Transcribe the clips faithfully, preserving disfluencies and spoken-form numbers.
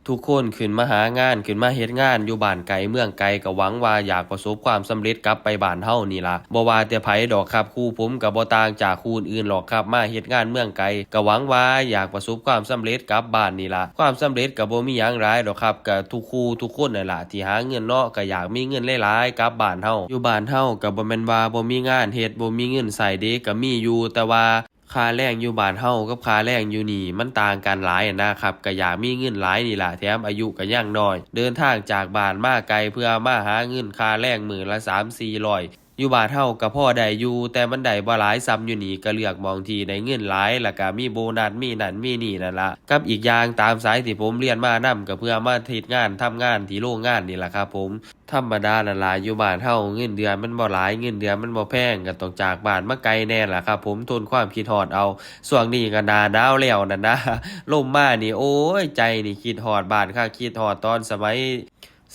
ทุกคนขึ้นมาหางาน ขึ้นมาเฮ็ดงานอยู่บ้านไกลเมืองไกล ก็หวังว่าอยากประสบความสำเร็จกลับไปบ้านเฮานี่ล่ะ บ่ว่าแต่ไผดอกครับ คู่ผมก็บ่ต่างจากคู่อื่นหรอกครับ มาเฮ็ดงานเมืองไกล ก็หวังว่าอยากประสบความสำเร็จกลับบ้านนี่ล่ะ ความสำเร็จก็บ่มีหยังหลายดอกครับ ก็ทุกคู่ทุกคนนั่นล่ะ ที่หาเงินเนาะ ก็อยากมีเงินหลายๆกลับบ้านเฮา อยู่บ้านเฮาก็บ่แม่นว่าบ่มีงานเฮ็ด บ่มีเงินใช้เด้ ก็มีอยู่ แต่ว่า ค่าแรงอยู่บ้านเฮากับค่าแรงอยู่นี่มันต่างกันหลายนะครับ ก็อยากมีเงินหลายนี่ล่ะ แถมอายุก็ยังน้อย เดินทางจากบ้านมาไกลเพื่อมาหาเงินค่าแรงมื้อละสามสี่ร้อย อยู่บ้านเฮาก็พอได้อยู่ แต่มันได้บ่หลายส่ำอยู่นี่ ก็เลือกหม่องที่ได้เงินหลาย แล้วก็มีโบนัส มีนั่นมีนี่นั่นล่ะ กับอีกอย่างตามสายที่ผมเรียนมานำ ก็เพื่อมาเฮ็ดงานทำงานที่โรงงานนี่ล่ะครับผม ธรรมดานั่นล่ะ อยู่บ้านเฮาเงินเดือนมันบ่หลาย เงินเดือนมันบ่แพง ก็ต้องจากบ้านมาไกลแน่ล่ะครับผม ทนความคิดฮอดเอา ช่วงนี้ก็หน้าหนาวแล้วนั่นนะ ลมมานี่ โอ้ย ใจนี่คิดฮอดบ้านคัก คิดฮอดตอนสมัย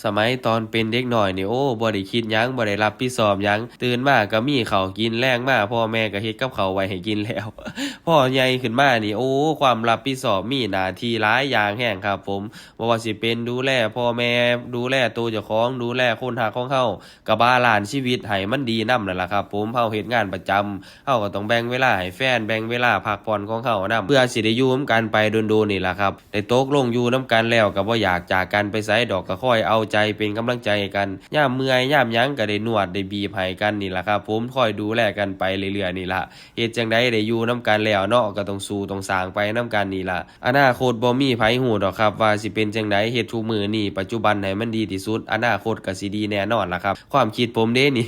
สมัยตอนเป็นเด็กน้อยนี่ โอ้ บ่ได้คิดหยัง บ่ได้รับผิดชอบหยัง ตื่นมาก็มีข้าวกิน แลงมาพ่อแม่ก็เฮ็ดกับข้าวไว้ให้กินแล้ว พอใหญ่ขึ้นมานี่ โอ้ ความรับผิดชอบมีหน้าที่หลายอย่างแฮงครับผม บ่ว่าสิเป็นดูแลพ่อแม่ ดูแลตัวเจ้าของ ดูแลคนฮักของเฮา ก็บาลานซ์ชีวิตให้มันดีนำนั่นล่ะครับผม เฮาเฮ็ดงานประจำ เฮาก็ต้องแบ่งเวลาให้แฟน แบ่งเวลาพักผ่อนของเฮานำ เพื่อสิได้อยู่นำกันไปโดนๆนี่ล่ะครับ ได้ตกลงอยู่นำกันแล้วก็บ่อยากจากกันไปไสดอก ก็คอยเอาใจเป็นกำลังใจให้กัน ยามเมื่อยยามหยังก็ได้นวดได้บีบให้กันนี่ล่ะครับผม คอยดูแลกันไปเรื่อยๆนี่ล่ะ เฮ็ดจั่งใดได้อยู่นำกันแล้วเนาะ ก็ต้องสู้ต้องสร้างไปนำกันนี่ล่ะ อนาคตบ่มีไผฮู้ดอกครับ ว่าสิเป็นจั่งใด เฮ็ดทุกมื้อนี้ปัจจุบันให้มันดีที่สุด อนาคตก็สิดีแน่นอนล่ะครับ ความคิดผมเด้นี่